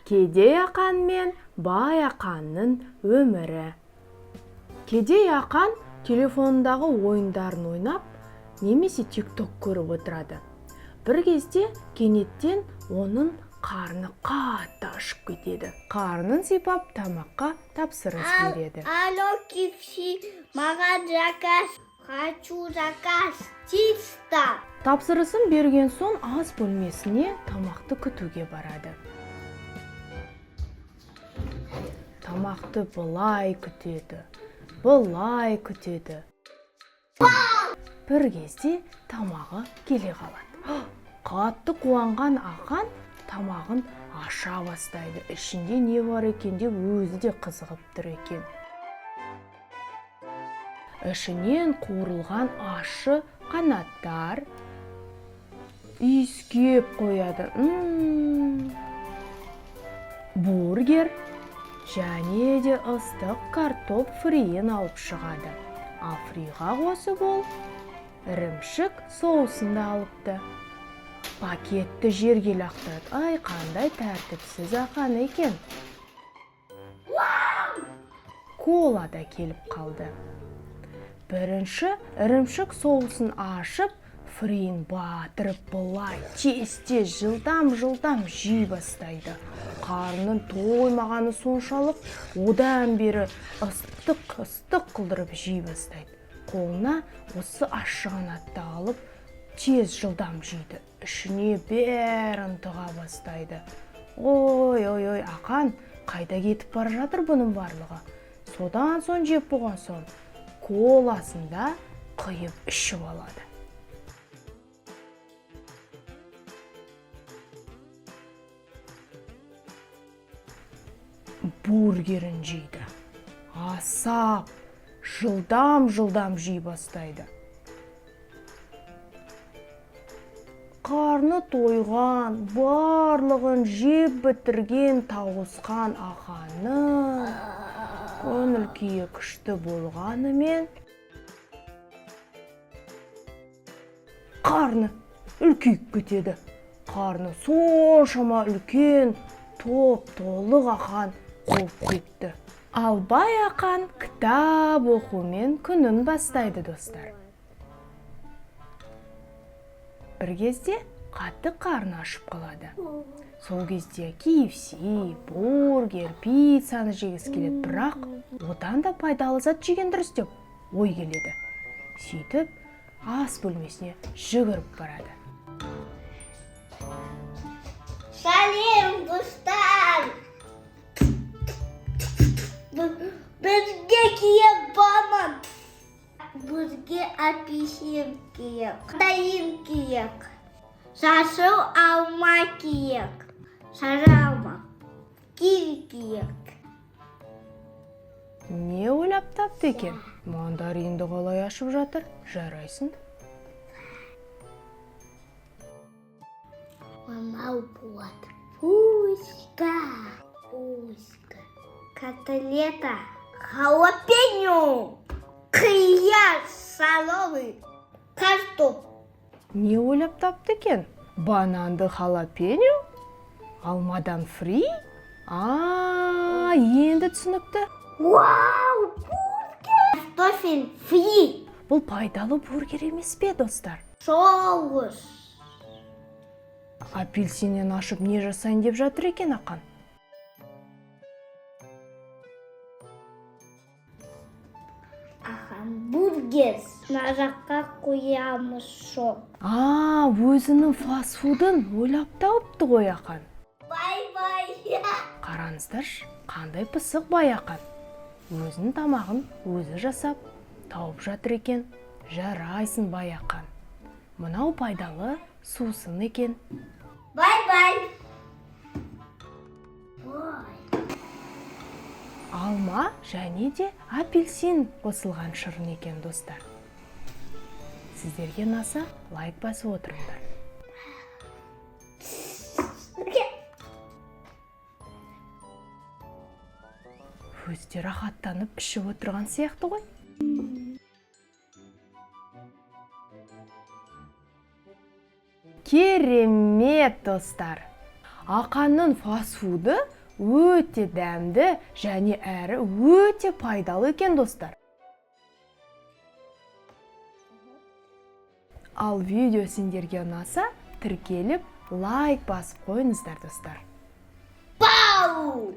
Кедей Ақан мен бай Ақанның өмірі. Кедей Ақан телефонындағы ойындарын ойнап, немесе тикток көріп отырады. Бір кезде кенеттен оның қарны қатты ашып кетеді. Қарнын сипап тамаққа тапсырыс береді. Алло, KFC, маған заказ. Хочу заказ. Чисто. Тапсырысын берген соң ас бөлмесіне тамақты күтуге барады. Тамақты былай күтеді, былай күтеді. Бір кезде тамағы келе қалады. Қатты қуанған Ақан тамағын аша бастайды. Ішінде не бар екен деп өзі де қызығып тұр екен. Ішінен қуырылған ащы қанаттар иіскеп қояды. Бургер және де ыстық картоп фриін алып шығады. А фриға қосып ол ірімшік соусын да алыпты. Пакетті жерге лақтырады. Ай, қандай тәртіпсіз Ақан екен. Кола да келіп қалды. Бірінші ірімшік соусын ашып, фриін батырып былай тез-тез жылдам-жылдам жей бастайды. Қарнының тоймағаны соншалық, одан бері ыстық-ыстық қылдырып жей бастайды. Қолына осы ащы қанатты алып, тез жылдам жейді. Ішіне бәрін тыға бастайды. Ой, ой, ой, Ақан қайда кетіп бара жатыр бұның барлығы? Содан соң жеп болған соң коласын да құйып ішіп алады. Бургерін жейді. Асап, жылдам-жылдам жей бастайды. Қарны тойған, барлығын жеп бітірген тауысқан Ақанның көңіл күйі күшті болғанымен қарны үлкейіп кетеді. Қарны соншама үлкен, топ-толық Ақан болып кетті. Ал бай Ақан кітап оқумен күнін бастайды, достар. Бір кезде қатты қарны ашып қалады. Сол кезде KFC, бургер, пиццаны жегісі келеді, бірақ одан да пайдалы зат жеген дұрыс деп ой келеді. Сөйтіп ас бөлмесіне жүгіріп барады. Сәлем, достар! Бізге керек банан. Бізге апельсин керек. Дайын керек. Жасыл алма керек. Сары алма. Киви керек. Не ойлап тапты екен? Мандаринді қалай ашып жатыр? Жарайсың. Мынау болады. Пуська. Пуська. Котлета. Халапеньо. Қияр салоны. Картоп. Не ойлап тапты екен? Бананды халапеньо? Алмадан фри? А, енді түсінікті. Вау, бургер! Картофель фри. Бұл пайдалы бургер емес пе, достар? Соус. Апельсиннен ашып не жасайын деп жатыр екен Ақан? Ахан, бургер. Мына жаққа қоямыз сок. А, өзінің фастфудын ойлап тауыпты ғой Ақан. Бай-бай. Қараңыздаршы, қандай пысық бай Ақан. Өзінің тамағын өзі жасап тауып жатыр екен. Жарайсың, бай Ақан. Мынау пайдалы сусын екен. Бай-бай. Ой. Алма және де апельсин қосылған шырын екен, достар. Сіздерге ұнаса, лайк басып отырыңдар. Өздері рахаттанып ішіп отырған сияқты ғой. Керемет, достар! Ақанның фастфуды өте дәмді және әрі өте пайдалы екен, достар. Ал видео сендерге ұнаса, тіркеліп, лайк басып қойыңыздар, достар. Пау!